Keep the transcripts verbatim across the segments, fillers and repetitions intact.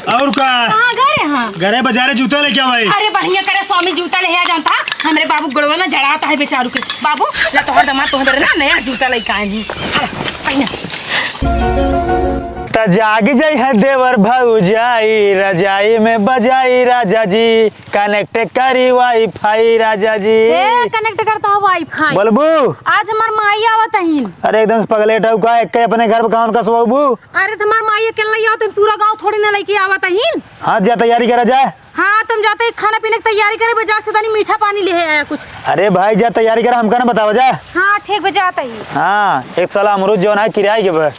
और का? कहाँ गए रहे? हाँ। गए बाजारे जूता लेके आवे। अरे बढ़िया करे स्वामी जूता ले आ जानता। हमरे बाबू गोड़वा ना जड़ाता है बेचारू के। बाबू, ला तोहर दामाद तोहर बरे ना नया जूता लेके आए हैं। अरे, पहिना। त जाग जाई है देवर भौजाई, रजाई में बजाई राजा जी, कनेक्ट करी वाईफाई राजा जी। ए, कनेक्ट करता हो वाईफाई। बोलबू? आज हमार माई आवत हईन। अरे एकदम से पगलेट हऊ का, एक अपने घर पे कहाँ उनका सोबू? अरे त हमार माई अकेला ही आवत हईन, पूरा गाँव थोड़ी ना लेके आवत हईन। हाँ, जा तैयारी करा जा। हाँ, तुम जाते ही खाना पीने की तैयारी करे, बाजार से तनी मीठा पानी ले आया कुछ। अरे भाई, जा तैयारी करा, हमका ना बतावा जा। हाँ, ठीक बा, जाता ही। हाँ, एक साला अमरूद जौन है, किराए के बा।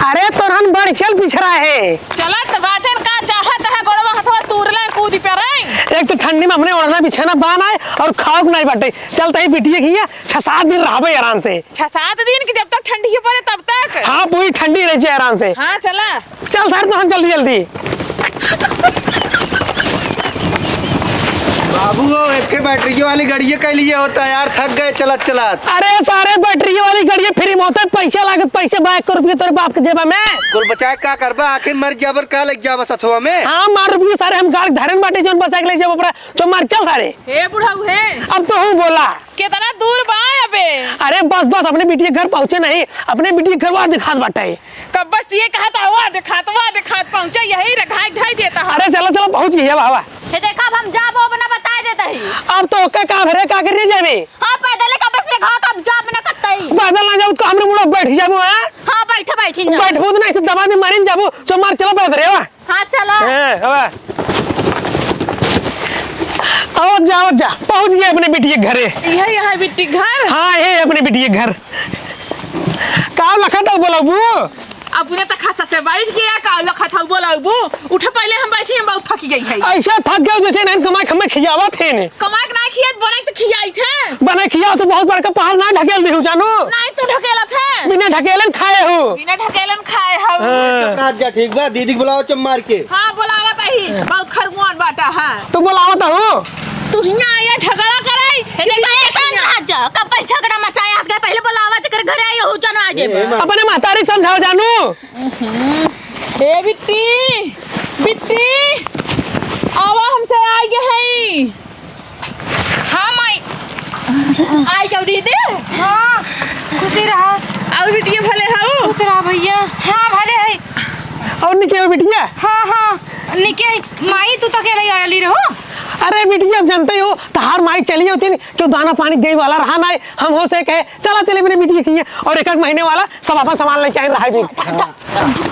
अरे तोरहन बढ़ चल पिछड़ा है। चलत बाटेन का चाहत है, गोड़वा हथवा तूर ले कूद पे रे। एक तो ठंडी में हमने ओढ़ना बिछाना बान आए और खाओक नहीं बाटे। चलता ही बिटिया की है, छह सात दिन रहबे आराम से। छह सात दिन की जब तक ठंडी पड़े तब तक? हाँ, पूरी ठंडी रह जाए आराम से। हाँ, चला। चल सर, तो हम जल्दी जल्दी। बाबू हो, एक के बैटरी वाली गड़िया के लिए होता है यार, थक गए चलत चलत। अरे सारे बैटरी वाली गड़िया फ्री में होता है, पैसा लागत, पैसे बा एक रुपये तोरे बाप के जेबा में। कुल बचाए का करबा, आखिर मर जाबर का लग जाबा सथवा में? हाँ, मार रुपये सारे हम गाड़ धरन बाटे जौन बचा के ले जाबा पड़ा, तो मार चल सारे। हे बुढ़ऊ हे। अब तो हूँ बोला। केतना दूर बा अबे? अरे बस, बस, अपने बिटिया घर पहुँचे नहीं, अपने बिटिया घर वार दिखात बाटे। कब बस ये कहत हवा दिखात, वा दिखात पहुँचे, यही रे घाई घाई देता है। अरे चलो, चलो, पहुँच गई, अब हवा। हे देखा, अब हम जाबो, अब ना बताए देता ही। अब तो ओके का घरे का करने जाबे? हाँ, पैदल कब से घाव, अब जाब ना कतई। पैदल ना जाबो तो हमरे मुड़ा बैठ जाबो, हाँ? हाँ, बैठे, बैठी ना। बैठबो तो नहीं, तो दबा दे, मारिन जाबो, तो मार चलो पैदल, वा। हाँ, चला। ए, अब आ। आवत जा, आवत जा, पहुँच गए अपने बिटिया के घरे। यही यहाँ बिट्टी घर? हाँ, ये अपने बिटिया के घर। का लखत हऊ बोलबू? अपने त खसा से बैठ गया, का लखत हऊ बोलबू? उठ पहले हम बैठी, हम बहुत थकी गई है। ऐसा थक गए जैसे नहीं कमाई खमाई खियावत है ने। कमाई के नहीं खियात, बने तो खियाई थे। बने खियाओ तो बहुत बड़का पहाड़ ना ढकेल देहू जानू। नहीं तो ढकेलत है। बिना ढकेलन खाए हो। बिना ढकेलन खाए हो। हाँ। चुप रह जा, ठीक बा? दीदी के बुलाओ चुप मार के। हाँ, बुलावत ही। बहुत खरगोन बाटा है। तू बुलावत हो? तू हियाँ आया झगड़ा कराई। ए, देखा, ऐसा ना जा, कब झगड़ा मचाया? आज के पहले बुलावा, जेकर घरे आई हो, जाना आगे ए, बा। माँ। अपने महतारी समझाओ जानू। हम्म। ए बिट्टी, बिट्टी, आवा, हमसे आइ गए हई। हाँ माई। आइ जाओ दीदी। हाँ, खुशी रहा। और बिटिया भले हऊ? खुश रहा भैया। हाँ, भले है। और निके हो बिटिया? हाँ, हाँ, निके है। माई, तू तो अकेले आली रहो। अरे बिटिया, अब जानते हो, तहार माई चली होती न, क्यों दाना पानी देवे वाला रहा ना है। हम हो से कहे, चला चले अपने बिटिया की है। और एक एक महीने वाला सब अपन सामान लेके आए रहा भी। हाँ।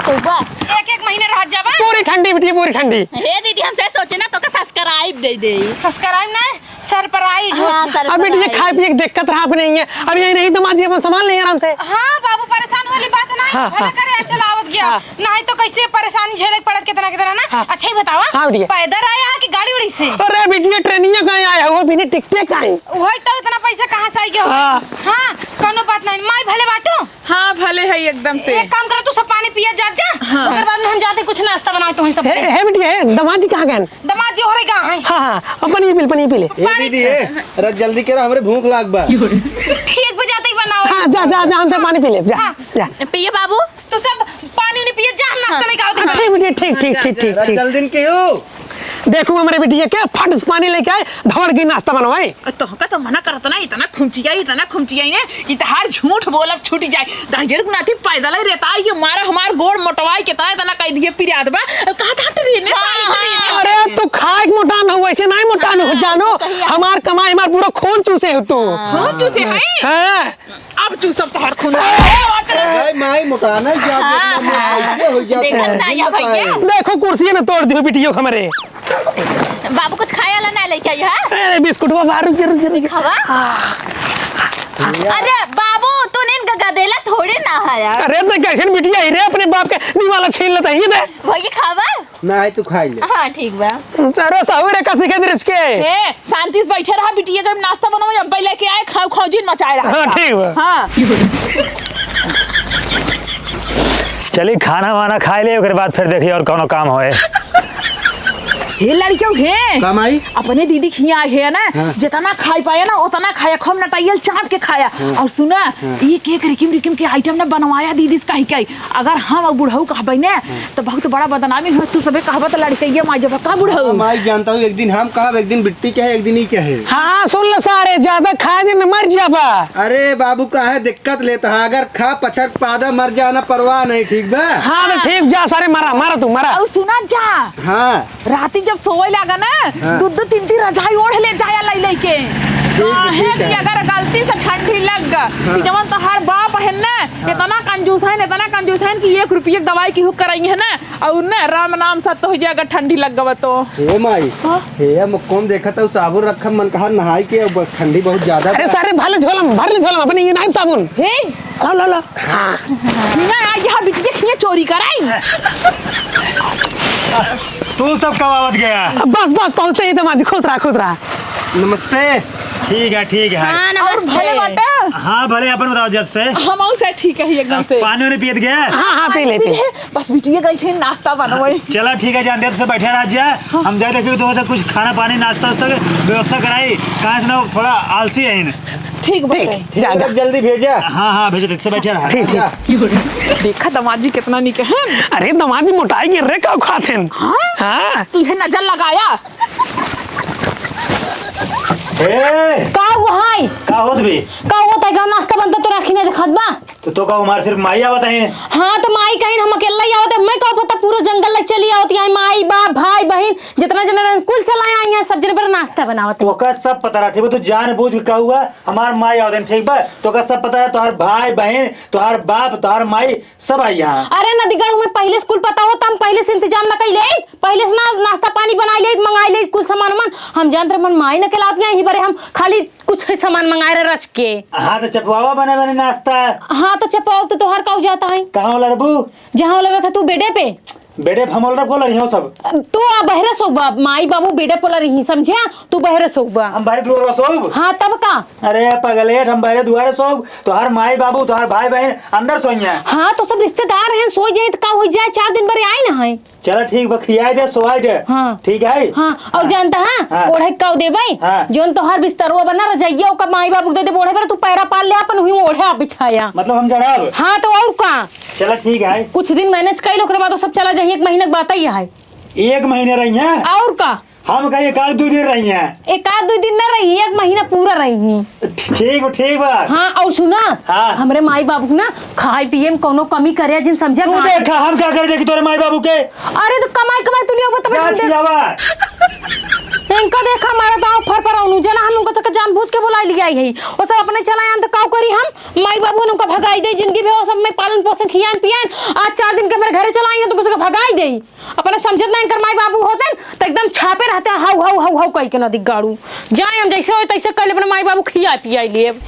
तोबा। एक एक महीने रह जाबा? पूरी ठंडी बिटिया, पूरी ठंडी। हे दीदी, हमसे सोचे ना, तोके subscribe दे दे। Subscribe ना, surprise हाँ, होत। Surprise। अब बिटिया खाए पिए के दिक्कत रहा अपने ही है। अब यही नहीं, दामाद जी अपन सामान ले आराम से। हाँ बाबू, परेशान वाली बात ना है। हाँ, भला हाँ। करे, चला आवत गया। हाँ। नहीं तो कैसे परेशानी झेले के पड़त कितना कितना ना। हाँ। अच्छा ही बतावा, हाँ, बिटिया। पैदल आया है कि गाड़ी उड़ी से? अरे बिटिया, ट्रेनिया का आया है, वो बिना टिकटे का है। वही तो इतना पैसा कहाँ से आई गया? हाँ। हाँ, कौनो बात नहीं, माई भले बाटू। हाँ, भले है एकदम से। एक काम करो, तू सब पानी पिया जा, जा। हाँ। ओकर बाद में हम जाते कुछ नाश्ता बनाओ तुम्हें सब। हे, हे बिटिया, हे, दामाद जी कहाँ गए? दामाद जी ओरे गाँव है। हाँ, हाँ, अब पानी पी ले, पानी पी ले। ए पानी दीदी, ए, अरे जल्दी करा, हमरे भूख लाग बा। ठीक बजाते ही बनाओ। हाँ, जा, जा, जा, हमसे पानी पी ले, जा, हाँ। जा। पिए बाबू। तू सब पानी उनी पिए जा, हम नाश्ता हाँ। लेके आओ हाँ, तुम्हारे। ठीक बिटिया, ठीक, ठीक, हाँ, ठीक, जा, ठीक, जा। ठीक। जल्दी के हो। देखो हमरे बिटिया के फट से पानी लेके आए, दौड़ के नाश्ता बनवाए। तोहका तो मना करत ना, इतना खुमचिया, इतना खुमचिया ने कि तहार झूठ बोलब छूट जाए। दाहिजर गुनाठी पैदल ही रहता है, ये मारा हमार गोड़ मोटवाई कितना इतना कह दिए पिरात बा। अब कहा था ट्रेन में, हाँ, ट्रेन में। हाँ। अरे तू खाए के मोटान हो, वैसे नहीं मोटान हो, हाँ, जानू। तो सही है। हमार कमाई, हमार पूरा खून चूसे हो तू। खून चूसे है? हाँ। अब तू सब तोहर खून। भाई, माई मोटाना क्या हाँ, अपना हाँ। कैसे हो जाता देखत है, ना, ये बताए। भैया। देखो, कुर्सी में तोड़ दियो बिटियो हमरे। बाबू, कुछ खाए वाला ना लेके आई है? अरे, बिस्कुट वो बाहर, रुक जा, रुक जा, रुक जा। खावा? हाँ। अरे, बाबू, तू नीन गदेला थोड़े ना है यार। अरे, तो कैसन बिटिया ही रे, अपने बाप के निवाला छीन लेता है, ये दे। वही खावा? ना है, तू खाई ले। हाँ, ठीक बा। अरे, सहू रे, का सिखे दे इसके? ए, शांति से बैठे रहा, बिटिया के नाश्ता बनाओ, अब लेके आए, खाओ, खाओ, जिन मचाए रहा। हाँ, ठीक बा। हाँ। चली, खाना वाना खाए ले, ओकर बाद फिर देखिए और कौनो काम होए। हे लड़कियों, हे। का माई? अपने दीदी के हियाँ आए है ना, हाँ। जितना खाए पाया ना, उतना खाया, खूब नटाइयल चाट के खाया। हाँ। और सुना, हाँ। एक एक रिकिम रिकिम के आइटम ना बनवाया दीदी से कही कही। अगर हम और बुढ़ऊ कहबे ना, हाँ। तो बहुत बड़ा बदनामी हो। तू सबे कहबा तो लड़कइया माई जब का बुढ़ऊ? हाँ, माई जानता हूँ, एक दिन हम कहब, एक दिन बिट्टी कहे, एक दिन ई कहे। हाँ, सुन ल सारे, ज्यादा खाए जे न मर जाबा। अरे बाबू, काहे दिक्कत लेता है? अगर खा पछक पादा मर जाना परवाह नहीं, ठीक बा? हाँ, तो ठीक, जा सारे, मरा, मरा तू, मरा। और सुना जा। हाँ। राती जब सोवे लागा ना, हाँ। दू दू तीन तीन रजाई ओढ़ ले जाया लई लई के। ठीक है, काहे ठीक कि है। अगर गलती से ठंडी लग ग, हाँ। कि जवन तोहार बाप है ना, हाँ। इतना कंजूस है, इतना कंजूस है कि एक रुपये की दवाई की हुक कराई है ना, और ना राम नाम सत्य हो जाएगा, ठंडी लग गवा तो। हे माई, हाँ? हे हम कौन देखा था, साबुन रखा मन कहा नहाई के, अब ठंडी बहुत ज्यादा अरे बा। सारे, भर ले झोलम, भर ले झोलम, अपने ये नाइम साबुन। हे, ला, ला, ला। हियाँ आ, यहाँ बिटिया खियाँ चोरी कराई। तू सब कब आवत गया? बस, बस, पहुँचते ही दमाद जी, खुश रहा, खुश रहा। नमस्ते। ठीक है, ठीक है। हाँ, और नमस्ते। भले बाटा? हाँ, भले, अपन बताओ जब से। हम और से ठीक है एकदम से। पानी वानी पियत गया? हाँ, हाँ, पी ले, पी ले। बस बिटिया गई थे नाश्ता बनवाई। चला ठीक है, जान देर से बैठे रह जा। हाँ। हम जाए देखिए तो कुछ खाना पानी नाश्ता वास्ता के व्यवस्था कराई। कहाँ से ना थोड़ा आलसी है। ठीक बाटे। ठीक, जा, जा। जल्दी भेजा। हाँ, हाँ, भेजो, ठीक से बैठे रहा। ठीक, ठीक। देखा दमाद जी कितना निक है। अरे दमाद जी मोटाई गिर रे, का खात हैं? हाँ? हाँ। तुझे नजर लगाया। ए! का हुआ है? का होत भी? का होत है? का नाश्ता बनता तो राखी नहीं दिखात बा? तो, तो का हमार सिर्फ माई आवत है? हाँ, तो माई कहीं हम अकेला ही आवत है। मैं का पता पूरा जंगल लग चली आवत है। माई, बाप, भाई, बहिन, जितना जना रहन, कुल चला आई हैं, सब जने पर नाश्ता बनावत है। तो का सब पता रहा, ठीक बा? तू जान बूझ के का हुआ, हमार माई आवत है, ठीक बा? तो का सब पता रहा, तोहार भाई, बहिन, तोहार बाप, तोहार माई, सब आई यहाँ। अरे नदीगढ़ में पहिले से कुल पता होत, हम पहिले से इंतजाम न कइले, पहिले से ना नाश्ता पानी बनाई ले, मंगाई ले, कुल सामान उमान। हम जानत रहे, मन माई न के लावत, यहीं बरे हम खाली कुछ ही सामान मंगाए रहे रच के। हाँ, तो चपवावा बने बने नाश्ता। हाँ, तो चपवावा तो तोहार काऊ जाता है। कहाँ वाला रबू? जहाँ वाला रहा था तू बेडे पे। बेडे पे हम वाला रबू वाला रही हो सब। तू आ बहरे सोबा, माई बाबू बेडे पे वाला रही, समझे? तू बहरे सोबा। हम बहरे दुआर सोब? हाँ, तब का? अरे पगलेट, हम बहरे दुआरे सोब, तोहार माई बाबू, तोहार भाई बहन अंदर सोइया। हाँ, तो सब रिश्तेदार हैं, सोई जाए तो का हो जाए, चार दिन बरे आए ना है। चला ठीक बा, खियाई दे, सोवाई दे। हाँ। ठीक है? हाँ, और हाँ। जानता है, हाँ। ओढ़े का देबे? हाँ। जोन तोहार बिस्तरवा बना रजाइया, ओकर माई बाबू के दे दे, ओढ़े पर तू पैरा पाल ले अपन, हुई ओढ़े आप बिछाया। मतलब हम जड़ाब? हाँ, तो और का? चला ठीक है। कुछ दिन manage कइल, ओकरे बाद वो सब चला जाइए, एक महीना के बात ही है। एक महीने रही हैं? और का? हम कहीं एक आध दो दिन रही हैं। एक आध दो दिन ना रही, एक महीना पूरा रही। ठीक बा, ठीक बा। हाँ, और सुना, हाँ। हमरे माई बाबू के ना खाए पिए में कौनो कमी करे जिन, समझा तू कहाँ? देखा, हम का कर देखी तोरे माई बाबू के? अरे तो कमाई कमाई तू नहीं होगा, तब जा हम दे- खियावा। इनका देखा, हमारा तो आँख फर फर होनू, जना हम उनका तक जानबूझ के बुलाई लिया ही। वो सब अपने चला आन तो काऊ करी हम? माई बाबू ने उनका भगाई दे, जिंदगी भर वो सब में पालन पोषण खियान पियान, आज चार दिन के मेरे घरे चला आई है तो किसी का भगाई दे। अपना समझत ना इनकर माई बाबू होते न, तो एकदम छापे रहते, हाउ, हाउ, हाउ, हाउ कह के ना दिगाड़ू। जाए हम जैसे होए तैसे कल अपने माई बाबू खिया पिया लेब।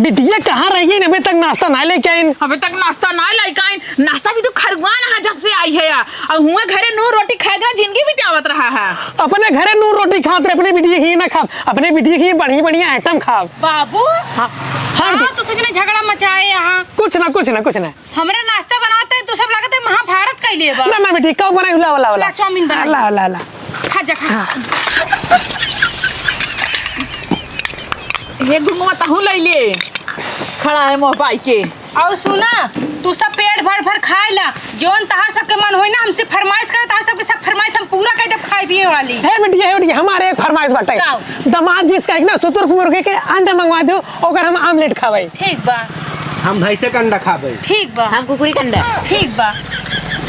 बिटिया कहाँ रह गई? अबे तक नाश्ता ना लेके आइन। अबे तक नाश्ता ना लेके आइन। नाश्ता भी तो खरुआन है जब से आई है। और हुआ घरे नून रोटी खाए के ना जिंदगी बितावत रहा है। अपने घरे नून रोटी खात रहे, अपने बिटिया की ना खाब, अपने बिटिया की बढ़िया बढ़िया item खाब। बाबू। हाँ, हाँ, हाँ, बिटिया। तो सजने झगड़ा मचाए यहाँ। कुछ ना, कुछ ना, कुछ ना। हमरा नाश्ता बनावत है, तू सब लागत है महाभारत कइले बा। ना, ना बेटी, कब बनाई? लावा, लावा, ला, लावा। चाउमीन बनाई। लावा, लावा, लावा। खा जा, खा। हाँ। हे गुंगवा, तहू लइ ले। खड़ा है मोह बाई के। और सुना, तू सब पेट भर भर खाए ला। जौन तहार सबके मन होई ना, हमसे फरमाइश करे, तहार सबके सब फरमाइश हम पूरा कर देब खाए पिए वाली। हे बिटिया, हे बिटिया, हमारे एक फरमाइश बाटे। का? दमाद जी से कहे ना, सुतुर मुर्गे के अंडा मंगवा दो, ओकर हम omelette खावे। ठीक बा। हम भैंसे के अंडा खाबे। ठीक बा। हम कुकुरी के अंडा। ठीक बा।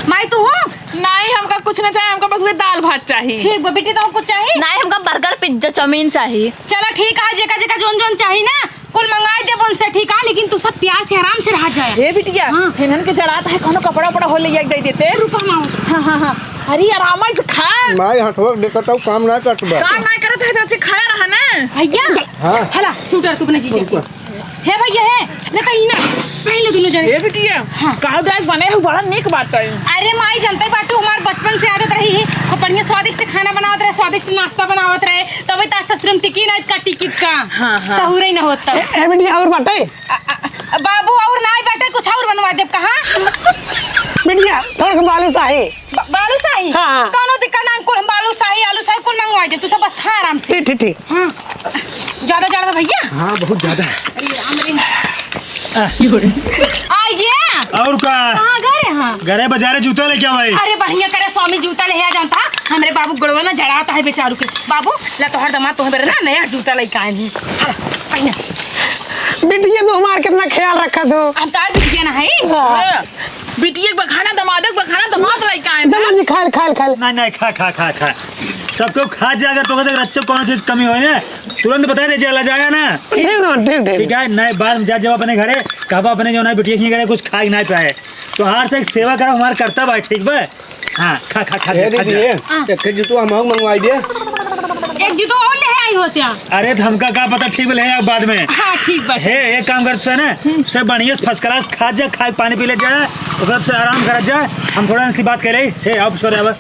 माई, तू हो? नहीं, हमका कुछ ना चाही, हमका बस वही दाल भात चाही। ठीक बा बेटी, तो कुछ चाही? नहीं, हमका burger, pizza, चाउमीन चाही। चला ठीक है, जेका जेका जोन जोन चाही ना, कुल मंगाई देब उनसे, ठीक है? लेकिन तू सब प्यार से आराम से रह जाए। ए बिटिया, हाँ। इन्हन के जड़ात है, कोनो कपड़ा उपड़ा हो ले एक दे देते। रुको, हम आओ। हाँ, हाँ, हाँ। अरे आराम से खा। माई हटवा देखत हूँ, काम ना करत बा। काम ना करत है, तो अच्छे खाया रहा ना। भैया। हाँ। हला, सूटर तू अपने जीजा के। हे भैया, हे, ले त ई ना, पहन लो दोनों जने। ए बिटिया, हाँ। काव डाल बने हो, बड़ा नीक बात है। अरे माई, जनते बाटू, हमार बचपन से आदत रही है, खूब बढ़िया स्वादिष्ट खाना बनावत रहे, स्वादिष्ट नाश्ता बनावत रहे, तबे त ससुर में टिकी ना, का टिकी का। हाँ, हाँ। सहूरे ही ना होता। ए, ए बिटिया, और बाटे? आ, आ, बाबू, और ना बाटे, कुछ और बनवा देब, कहाँ? बिटिया, थोड़ा सा बालूशाही। बा-, बालूशाही? हाँ, हाँ। कौनो दिक्कत ना, कुल हम बालूशाही, आलूशाही कुल मंगवाई दे, तू सब बस खा आराम से। ठीक, ठीक, ठीक। हाँ। ज्यादा जाड़ा बा भैया? हाँ, बहुत ज्यादा। अरे राम रे। आ। आ गया। और का? कहाँ गए रहे हाँ? घरे बाजारे जूता लेके आवा है। अरे बढ़िया करे स्वामी जूता ले आ जानता, हमरे बाबू गोड़वा ना जड़ाता है बेचारू के। बाबू, ला तोहर दामाद तोहरे बरे ना नया जूता लेके आए हैं। आ, पहने। बिटिया तो हमार कितना ख्याल रखत हो। हम तार बिटिया ना है। हाँ। बिटिया के बखाना, दामाद के बखाना, दामाद लइका है। दामाद जी, खा ले, खा ले, खा ले। नहीं, नहीं, खा, खा, खा, खा। सब केहू खा जाए, अगर तोके रच्चो कौनो चीज कमी होई ना, तुरंत बताई दे, चला जाएगा ना। ठीक ना, ठीक, ठीक। ठीक है, नहीं, बाद में जा, जब अपने घरे, कहबा अपने जो ना बिटिया के घरे कुछ खाए के ना पाए। तोहार से एक सेवा करब, हमार कर्तव्य है, ठीक बा? हाँ, खा, खा, खा, ए खा, दीदी, खा। ए, हाँ। एक ठे जूतो हमहू मंगवाई दे। एक जूतो और ले आई होते हैं। अरे, तो हमका का पता, ठीक बा, ले आउ बाद में। हाँ, ठीक बा। हे, एक काम कर, सुन ना, हम्म। सब बढ़िया से first class खा जा, खा के पानी पी ले जा, ओकर से आराम करत जा, हम थोड़ा सी बात कर ले। हे, आओ, छोरे, आवा,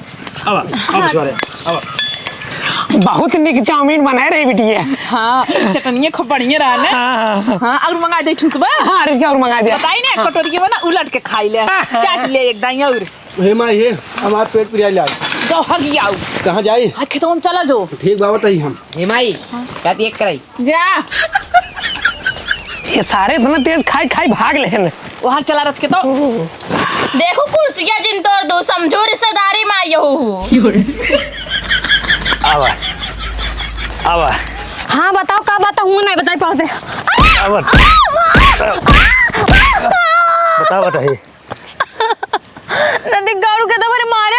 आवा, आवा, हाँ। छोरे, आवा। बहुत निक चाउमीन बनाए रही बिटिया। हाँ, चटनिया खूब बढ़िया रहा ना। हाँ, हाँ, हाँ। हाँ, और मंगा दे ठुसबा। हाँ, अरे, और मंगा दे। बताई ना, हाँ। कटोरिया में ना उलट के खाई ले, हाँ, हाँ। चाट ले एक दाई और। हे माई, हे, हमार पेट पिराइल आज। तो हगी आउ। कहाँ जाई? हाँ, खेतवा में चला जो। ठीक बा, बताई हम। हे माई, हाँ। का देख कराई? जा। ये सारे इतना तेज खाई खाई भाग लेहन। वहाँ चला रच के तो। देखो कुर्सिया जिन तोड़ दो, समझो रिश्तेदारी में आयो हो। आवा, आवा। हाँ, बताओ का बात, हूँ नहीं बताई पहुँचे। आवा। बताओ, बताइए। नदी गाड़ू के तो मेरे मारे।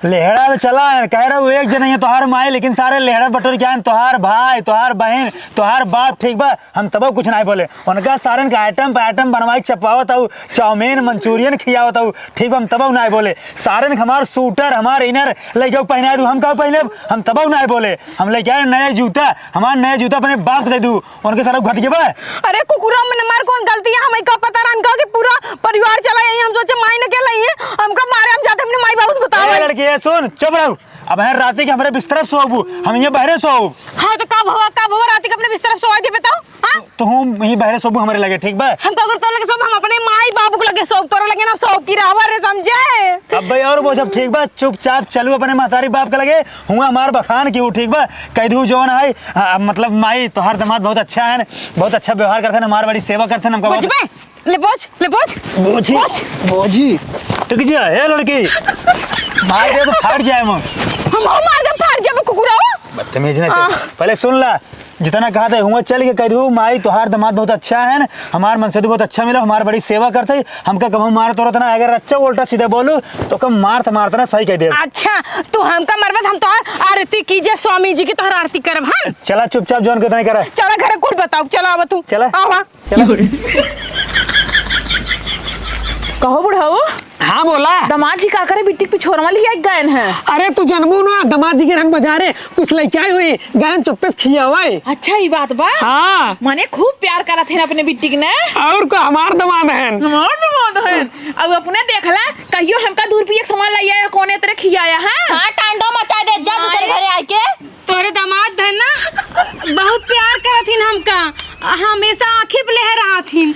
लेहड़ा में चला है, कह रहा हूँ, एक जन है तोहार माई, लेकिन सारे लेहड़ा बटोर के आए, तोहार भाई, तोहार बहन, तोहार बाप, ठीक बा? हम तबो कुछ नहीं बोले। उनका सारन का item पे item बनवाई, चपावत हूँ, चाउमीन, मंचूरियन खियावत हूँ, ठीक बा? हम तबो नहीं बोले। सारन का हमार सूटर, हमार इनर लेके पहनाए दू, हम का पहने, हम तबो नहीं बोले। हम लेके आए नया जूता, हमार नया जूता अपने बाप को दे दू। उनके सारा घट के बा। अरे कुकुरा, मने मार कौन गलती है? हमें का पता रहन का कि पूरा परिवार चला यही, हम सोचे माई न के लई है, हमका मारे, हम जाते अपने माई बाबू से बताओ। ए लड़की, ए सुन, चुप रहो। अब है राती के हमरे बिस्तर पे सोबू, हम ये बहरे सोब। हाँ तो का भवा, का भवा राती के अपने बिस्तर पे सोवा दे बताओ? हाँ? तो हम यही बहरे सोबू हमरे लगे, ठीक बा? हम का अगर तोरे लगे सोब, हम अपने माई बाबू के लगे सोब, तोरे लगे ना सोब की रहवा रे, समझे? अब भाई और वो जब ठीक बा, चुपचाप चलू अपने महतारी बाप के लगे, हुआ हमार बखान की, ठीक बा? कह दू जौन है, हाँ, मतलब माई, तोहार दामाद बहुत अच्छा है, बहुत अच्छा व्यवहार करते हैं, हमार बड़ी सेवा करते हैं, हमका बहुत बचबे? ले पोछ, ले पोछ। बोझी, पोछ। बोझी। तो किसी है, ए लड़की, मार दे तो फाट जाए मुंह। हम मार दे फाट जाए कुकुरा। बदतमीज ना कर। आह। पहले सुन ला, जितना कहा था हुआ चल के कह दू, माई तोहार दामाद बहुत अच्छा है, हमार मनसेधू बहुत अच्छा मिला, हमार बड़ी सेवा करते, हमका कबहू मार तोरत ना, अगर अच्छा उल्टा सीधे बोलू तो कम मारत मारत ना सही कह दे। अच्छा, तू हमका मरबत, हम तोहार आरती कीजे स्वामी जी की, तोहार आरती करब हम। चला चुपचाप जौन के तनी करा। चला घरे कुल बताओ, चला अब तू। चला। आवा। चला। कहो बुढ़ऊ। हाँ बोला। दामाद जी का करे बिट्टी के पिछोरवा लिया गए हैं? अरे तू जनबू ना, दामाद जी के रहन बाजारे कुछ लइके आई हुई, गहन चुप्पे से खियावाई। अच्छा, ई बात बा? हाँ। मने खूब प्यार करत हैं अपने बिट्टी के ने। और का, हमार दामाद हैं। हमार दामाद हैं। अब अपने देख ला, कहियो हमका दू रुपया के सामान लाया है, कौने तरह खियाया है? हाँ, टांडो मचा दे, जा दूसरे घरे आके। तोरे दामाद है ना, बहुत प्यार करत हिन हमका, हमेशा आँखी पे लेहे रहत हिन।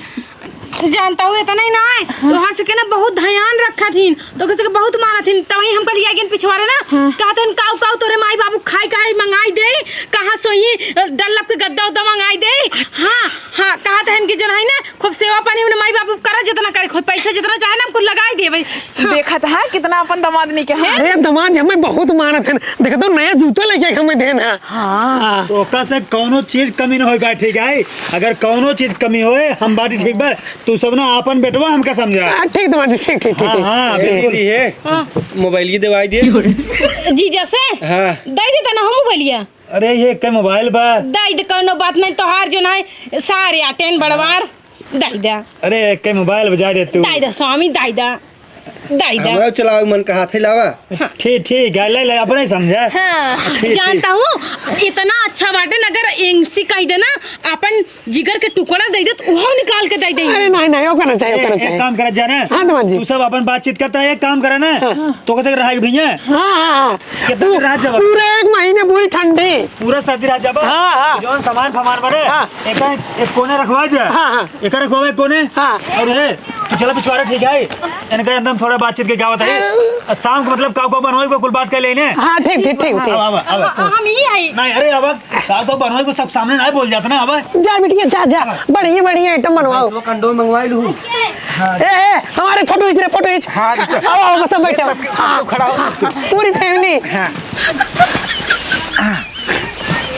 जानता हूँ, इतना ही ना है, तोहर से के ना बहुत ध्यान रखत हिन, तो किसी के बहुत मानत हिन। तब ही हमका लिया गइन पिछवारे ना, हाँ। कहत हिन, "काऊ, काऊ, तोरे माई बाबू खाई काई मंगाई दे, कहाँ सोई, डल्लप के गद्दा उद्दा मंगाई दे।" हाँ, हाँ, कहत हिन कि जन है ना, खूब सेवा पानी हमने माई बाबू करा, जितना करे, खूब पैसा जितना चाहे ना, हम कुल लगाई देबे। हाँ। देखत है, कितना अपन दामाद नहीं कहे। अरे, दामाद जी हमें बहुत मानत हैं, देख तो नया जूता लेके हमें देन है। हाँ। हाँ। तो ओका से कौनो चीज कमी न होई पाए, ठीक है? अगर कौनो चीज कमी होए, हम बाटी ठीक बा, तू सब ना आपन बेटवा हमका समझा। हाँ, ठीक दामाद जी, ठीक, ठीक, ठीक, हाँ, ठीक। हाँ, ए, बिल्कुल। दीदी, हे, हाँ। मोबाइल की दवाई दे। जीजा से? हाँ। दे देता ना हम मोबाइलिया। अरे, ये के मोबाइल बा? दे दे, कौनो बात नहीं, तोहार जो ना है, सारे आते हैं बड़वार, दे दे। अरे, के मोबाइल बजा दे तू। दे दे, स्वामी, दे दे। दाई दा। हमरा चलावे मन का हाथ है लावा। हाँ। ठीक, ठीक है, ले, ले, अपने ही समझे। हाँ, ठीक, जानता ठीक। हूँ, इतना अच्छा बाटे न, अगर इनसे कह देना, अपन जिगर के टुकड़ा दे दे, तो वहाँ निकाल के दे दे। अरे नहीं, नहीं, ओका ना चाहिए, ओका ना ए-, एक चाहिए। काम करा जाना। हाँ, दामाद जी। तू सब अपन बातचीत करता है, एक काम करा ना। हाँ। तो कहते रहा भैया। हाँ, हाँ, हाँ। कितना पू-, दिन रहा जब? पूरा एक महीने पूरी ठंडी। पूरा सर्दी रहा जब? हाँ, हाँ। जौन सामान फमान बने, हाँ। एक, एक कोने रखवा दे। हाँ, हाँ। एक रखवा एक कोने। हाँ। और ये चलो पिछवाड़ा ठीक है, इनका एकदम थोड़ा बातचीत के क्या बताइए। शाम को मतलब काऊ काऊ बनवाई को कुल बात कर लेने। हाँ, ठीक, ठीक, ठीक, ठीक। अब, अब, अब। हम, हम ही आई। नहीं, अरे अब काऊ काऊ बनवाई को सब सामने नहीं बोल जाता ना अब। जा बिटिया, जा, जा, बढ़िया, बढ़िया item बनवाओ। वो कंडो मंगवा लूँ। ए, ए, हमारे फोटो खींच रे, फोटो खींच। हाँ, रुको। आओ, आओ, बस बैठो। सब, सब हाँ, खड़ा हो। हाँ, पूरी family। हाँ।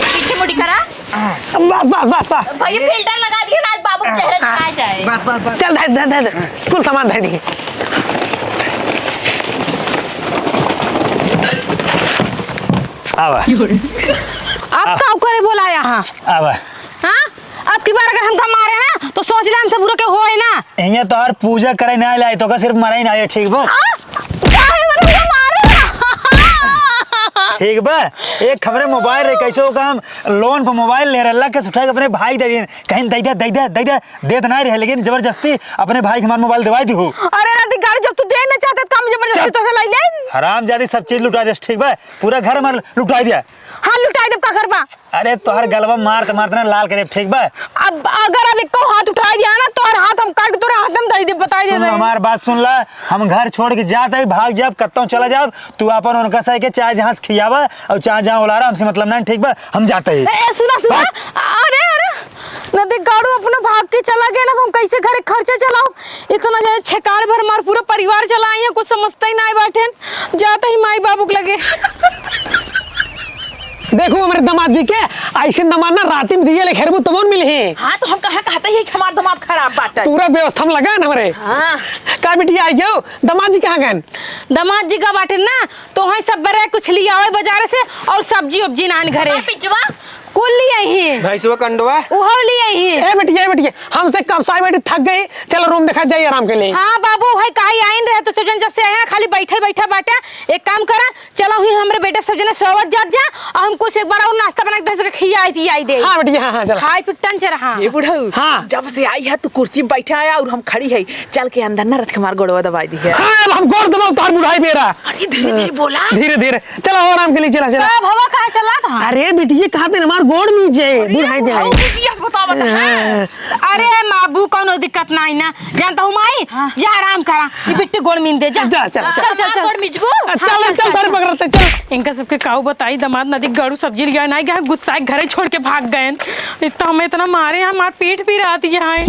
पीछे मुड़ी करा। बस, बस, बस, बस। भैया, filter लगा दिया ना, आज बाबू के चेहरे छा जाए। बस, बस, बस। चल, धर, धर, धर, धर। कुल सामान धर दिए। आवा। अब आवा। का करे बोला यहाँ? आवा। हाँ? अब की बार अगर हमका मारे ना, तो सोच ले हमसे बुरा के होए ना। इहाँ तोहार पूजा करे ना लाए, तोका सिर्फ मराई ना आए, ठीक बा? आ? काहे मरे, मुझे मारे ना। ठीक बा? एक हमरे mobile रहे, कैसे हो काम? Loan पर mobile ले रहला के उठा के अपने भाई दे दिन, कहीं दे दे, दे दे, दे दे, देत ना रहे, लेकिन जबरदस्ती अपने भाई के हमार mobile दिवाई दिहु। अरे ना, अधिकारी, जब तू दे ना चाहते, तो हम जबरदस्ती चल। तोसे लाई ले। हरामजादी, सब चीज लुटा देस, ठीक बा? पूरा घर हमार लुटा दिया। हाँ, लुटाई देब, का करबा? अरे, तोहर गलवा मारत मारत ना लाल करे, ठीक बा? अब अगर अब एको हाथ उठाई दिया ना, तोहर हाथ हम काट, तोरे हाथ में दे देब, बताई सुन, देब। हमार बात सुन ला, हम घर छोड़ के जात हई, भाग जाब, कत्तौ चला जाब, तू अपन उनका सही के चाहे जहाँ से खियावा और चाहे जहाँ उलारा, हमसे मतलब ना, ठीक बा? हम जात हई। ए, ए, सुना, सुना। हाँ? अरे, अरे, नदी गाड़ू अपना भाग के चला गया ना, अब हम कैसे घरे खर्चा चलाओ? इतना ज्यादा छेकार भर हमार पूरा परिवार चला आई है, कुछ समझते ही ना बाटेन। जात ही माई बाबू के लगे। देखो हमरे दामाद जी के, ऐसे दामाद ना राती में दिए ले खेरबू तबन मिलही। हाँ, तो हम कहाँ कहते ही कि हमार दामाद खराब बाटे। पूरा व्यवस्था में लगा है ना हमरे। हाँ। का बिटिया आई गयो, दामाद जी कहाँ गए? दामाद जी का बाटे ना, तो वहीं सब बरे कुछ लिया आवे बाजार से और सब्जी उब्जी नान घरे। हाँ, पिज्जवा। कुल लिया ही। भैंसवा कंडवा। उहो लिया ही। ए बिटिया, ए बिटिया, हमसे कब से आई बैठी थक गई, चलो room देखा जाए आराम के लिए। हाँ बाबू, वही कहा आइन रहे तो सोचन जब से आए हैं ना खाली बैठे बैठे बाटे। एक काम करा, चलो ही हमरे बेटे सब जने सोवत जात जा, और हम कुछ एक बार और नाश्ता बना के दस के खियाई पियाई दे। हाँ बिटिया, हाँ, हाँ, चलो। खाए पी के टंच रहा। ये बुढ़ऊ, हाँ। जब से आई है तू कुर्सी पे बैठा है और हम खड़ी है, चल के अंदर ना रच के हमार गोड़वा दबाई दी है। हाँ, अब हम गोड़ दबाओ तोहर बुढ़ाई बेरा। अरे धीरे धीरे बोला। धीरे धीरे। चलो, आराम के लिए चला, चला। का भवा कहाँ चला था? अरे बिटिया, कहाँ थे हमार गोड़ नीचे, बुढ़ाई दे। आओ बिटिया से बताओ, बता। हाँ। अरे बाबू, कौनो दिक्कत नहीं ना, जानता हूँ माई, हाँ। जा आराम करा, ये बिट्टी गोड़ मीन दे, जा। जा, चल, चल। चल, चल, चल। गोड़ मिजबू? आ, चल, हाँ, चल, चल, चल। इनका सबके काऊ बताई, दामाद नदी गाड़ू सब्जी लिया ना गया, गुस्सा घरे छोड़ के भाग गए। इतना हमें इतना मारे हैं, हमार पीठ भी रात ये है।